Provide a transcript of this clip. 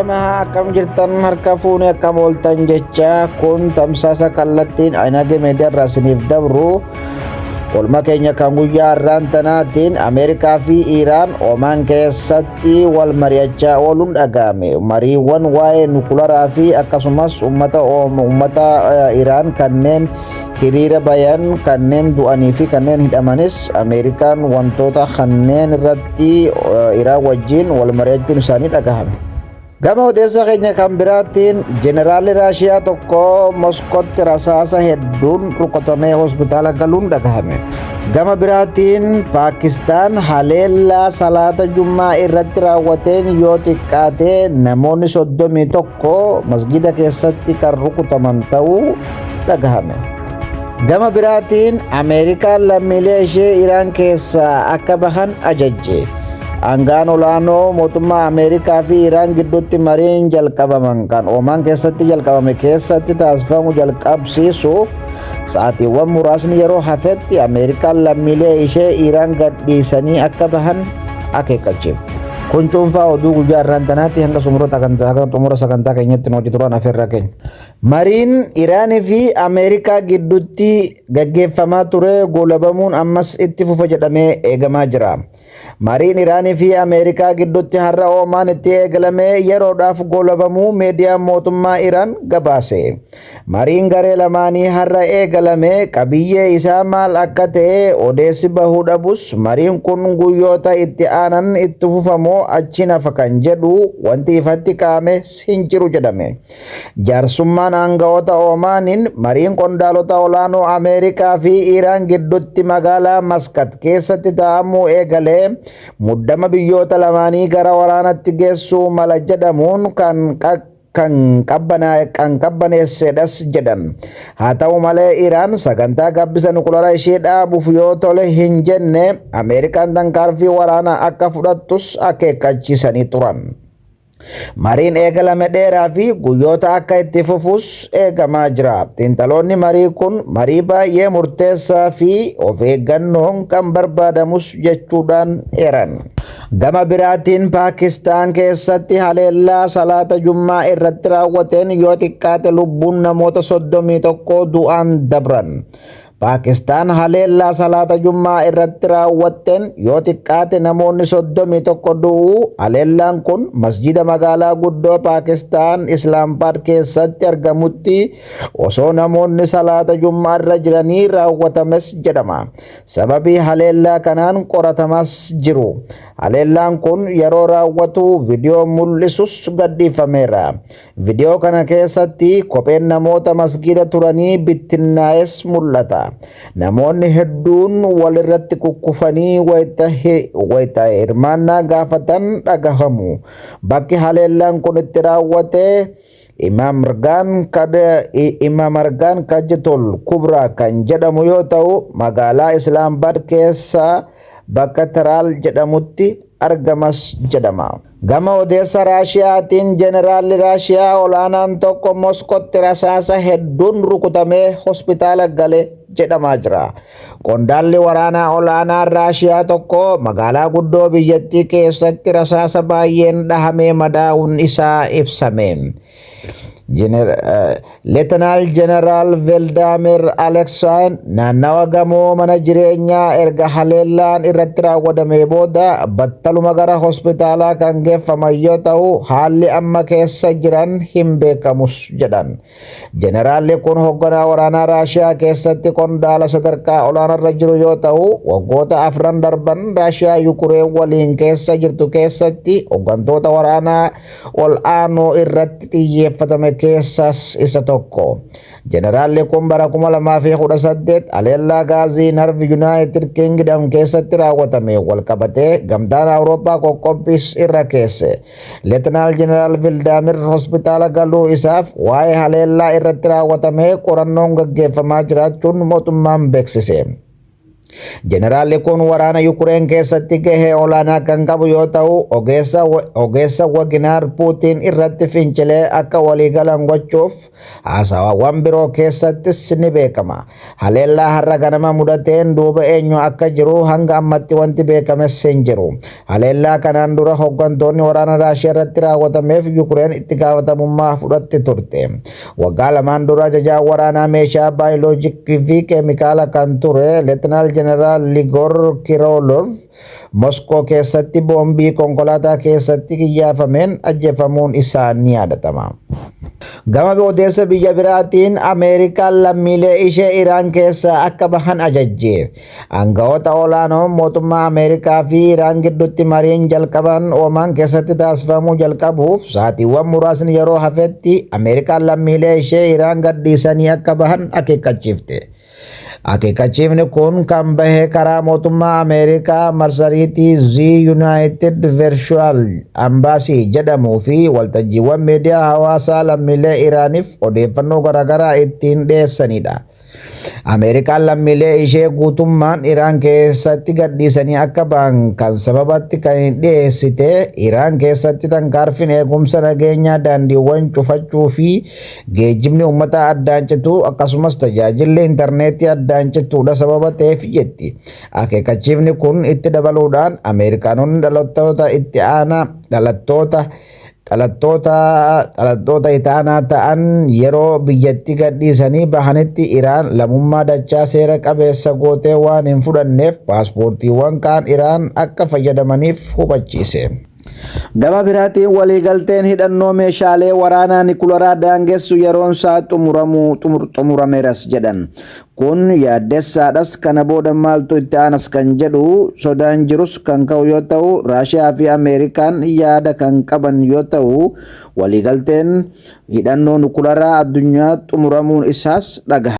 Akkam jirtan, harka fuunee, akkam ooltan jecha, kun tamsaasa kallattiin Ayinaagee Miidiyaa irraa isiniif dabru. Oolmaa keenya kan guyyaa har'aan tanaatiin Ameerikaa fi Iiraan Omaan keessatti wal mari'achaa ooluun dhaga'ame. Mariiwwan waa'ee nukularaa fi akkasumas uummata Iraan kanneen hiriira bayan, kanneen du'anii fi kanneen hidhamanis, Ameerikaan wantoota kanneen irratti Iraan wajjin wal mari'achuun isaanii dhagahame. Gama odeessa keenya kan biraatiin, jeneraalli Raashiyaa tokko Moskootti rasaasa hedduun rukutamee hospitaala galuun dhagahame. Gama biraatiin, Paakistaan haleellaa salaata Jummaa irratti raawwateen yoo xiqqaate namoonni 31 masgida keessatti kan rukutaman ta'uu dhagahame. Gama biraatiin, Ameerikaan lammiilee ishee Iraan keessaa akka bahan ajajje. Aangaan olaanoo mootummaa Ameerikaa fi Iraan gidduutti mariin jalqabaman kan Oomaan keessatti jalqabame keessatti taasifamu jalqabsiisuuf sa'aatiiwwan muraasni yeroo hafetti, Ameerikaan lammiilee ishee Iraan gadhiisanii akka bahan akeekkachiifte. Kun cuunfaa oduu guyyaa har'aan tanaatti. Hanga xumura sagantaa keenyatti nu hojii turan afeerraa keenya. Mariin Iraanii fi Ameerikaa gidduutti gaggeeffamaa ture goolabamuun ammas itti fufa jedhamee eegamaa jira. Mariin Iraanii fi Ameerikaa gidduutti har'a Oomaan itti eegalame yeroodhaaf goolabamuu miidiyaan mootummaa Iraan gabaase. Mariin garee lamaanii har'a eegalame qabiyyee isaa maal akka ta'e odeessi bahuu dhabus, mariin kun guyyoota itti aanan itti fufamoo achiin hafa kan jedhu wanti ifatti kaa'ame hin jiru jedhame. Jaarsummaan aanga'oota Oomaaniin mariin qondaalota olaanoo Ameerikaa fi Iraan gidduutti magaalaa Maskat keessatti taa'amuu eegalee muddama biyyoota lamaanii gara waraanatti geessuu mala jedhamuun kan qabbaneessedhas jedhan. Haa ta'u malee, Iraan sagantaa gabbisa nukularaa ishee dhaabuuf yoo tole hin jenne Ameerikaan tarkaanfii waraanaa akka fudhattus akeekkachiisanii turan. Mariin eegalame dheeraa fi guyyoota akka itti fufus eegamaa jira. Xiinxaloonni marii kun marii baay'ee murteessaa fi of eeggannoon kan barbaadamus jechuudhaan eeran. Gama biraatiin, Paakistaan keessatti haleellaa salaata Jummaa irratti raawwateen yoo xiqqaate lubbuun namoota 31 du'aan dabran. Paakistaan haleellaa salaata Jummaa irratti raawwatteen yoo xiqqaate namoonni 31 du'uu. Haleellaan kun masjida magaalaa guddoo Paakistaan Islaamabaad keessatti argamutti osoo namoonni salaata Jummaa irra jiranii raawwatames jedhama. Sababii haleellaa kanaan qoratamas jiru. Haleellaan kun yeroo raawwatu viidiyoo mul'isus gadhiifameera. Viidiyoo kana keessatti kopheen namoota masgida turanii bittinnaa'es mul'ata. Namoonni hedduun walirratti kukkufanii wayita hirmaannaa gaafatan dhagahamu. Bakki haleellaan kun itti raawwate Imaam Argaan Kajitol Kubraa kan jedhamu yoo ta'u, magaalaa Islaamabaad keessa bakka Tiraal jedhamutti argamas jedhama. Gama odeessa Raashiyaatiin, jeneraalli Raashiyaa olaanaan tokko Moskootti rasaasa hedduun rukutamee hospitaala gale jedhamaa jira. Qondaalli waraanaa olaanaan Raashiyaa tokko magaalaa guddoo biyyattii keessatti rasaasa baay'een dhahamee madaa'uun isaa ibsame. Leetanaal Jeneraal Veldaamir Aleksaan naannawa gamoo mana jireenyaa erga haleellaan irratti raawwatamee booda battaluma gara hospitaalaa kan geeffaman yoo ta'u, haalli amma keessa jiran hin beekamus jedhan. Jeneraalli kun hoogganaa waraanaa Raashiyaa keessatti qondaala sadarkaa olaanaarra jiru yoo ta'u, waggoota 4 darban Raashiyaa Yukureen waliin keessa jirtu keessatti hooggantoota waraanaa ol aanoo irratti xiyyeeffatame keessaas isa tokko. Jeneraalli kun bara 2018 haleellaa gaazii Narvi Yuunaayitid Kingdom keessatti raawwatame walqabatee Gamtaan Awurooppaa qoqqobbiis irra keesse. Leetanaal Jeneraal Vildaamir hospitaala galuu isaaf waa'ee haleellaa irratti raawwatame qorannoon gaggeeffamaa jiraachuun mootummaan beeksise. Jeneraalli kun waraana Yukureen keessatti gahee olaanaa kan qabu yoo ta'u, ogeessa Waginaar Puutiin irratti fincilee akka waliigalan gochuuf haasawawwan biroo keessattis ni beekama. Haleellaa har'a ganama mudateen duuba eenyu akka jiru hanga ammatti wanti beekames hin jiru. Haleellaa kanaan dura hooggantoonni waraana Raashiyaa irratti raawwatameef Yukureen itti gaafatamummaa fudhatte turte. Waggaa 2n dura ajajaa waraanaa meeshaa baayoloojikii fi keemikaala kan ture Leetinaal Jeneraal Ligor Kiroolov Moskoo keessatti boombii konkolaataa keessatti qiyyaafameen ajjeefamuun isaa ni yaadatama. Gama odeessa biyya biraatiin, Ameerikaan lammiilee ishee Iraan keessaa akka bahan ajajje. Aangawoota olaanoon mootummaa Ameerikaa fi Iraan gidduutti mariin jalqaban Oomaan keessatti taasifamuu jalqabuuf sa'aatiiwwan muraasni yeroo hafetti, Ameerikaan lammiilee ishee Iraan gadhiisanii akka bahan akeekkachiifte. Akeekkachiifni kun kan bahe karaa mootummaa Ameerikaa marsariitii The United Virtual Embassy jedhamuu fi waltajjiiwwan miidiyaa hawaasaa lammiilee Iraaniif odeeffannoo garaagaraa ittiin dhiyeessanidha. Ameerikaan lammiilee ishee guutummaan Iraan keessatti gadhiisanii akka bahan kan sababatti kan hin dhiyeessite, Iraan keessatti tarkaanfiin eegumsa nageenyaa daandiiwwan cufachuu fi geejjibni uummataa addaan cituu, akkasumas tajaajilli intarneetii addaan cituudha sababa ta'eef jetti. Akeekkachiifni kun itti dabaluudhaan Ameerikaanonni dhalattoota itti aanaa dhalattoota itaanaa ta'an yeroo biyyattii gadhiisanii bahanitti Iraan lammummaa dachaa seera qabeessa gootee waan hin fudhanneef paaspoortiiwwan kaan Iraan akka fayyadamaniif hubachiise. Gama biraatiin, waliigalteen hidhannoo meeshaalee waraanaa nikularaa daangessu yeroon isaa xumurameeras jedhan. Kun yaaddessaadhas, kana booda maaltu itti aanas kan jedhu sodaan jirus kan ka'u yoo ta'u, Raashiyaa fi Ameerikaan yaada kan qaban yoo ta'u, waliigalteen hidhannoo nikularaa addunyaa xumuramuun isaas dhagaha.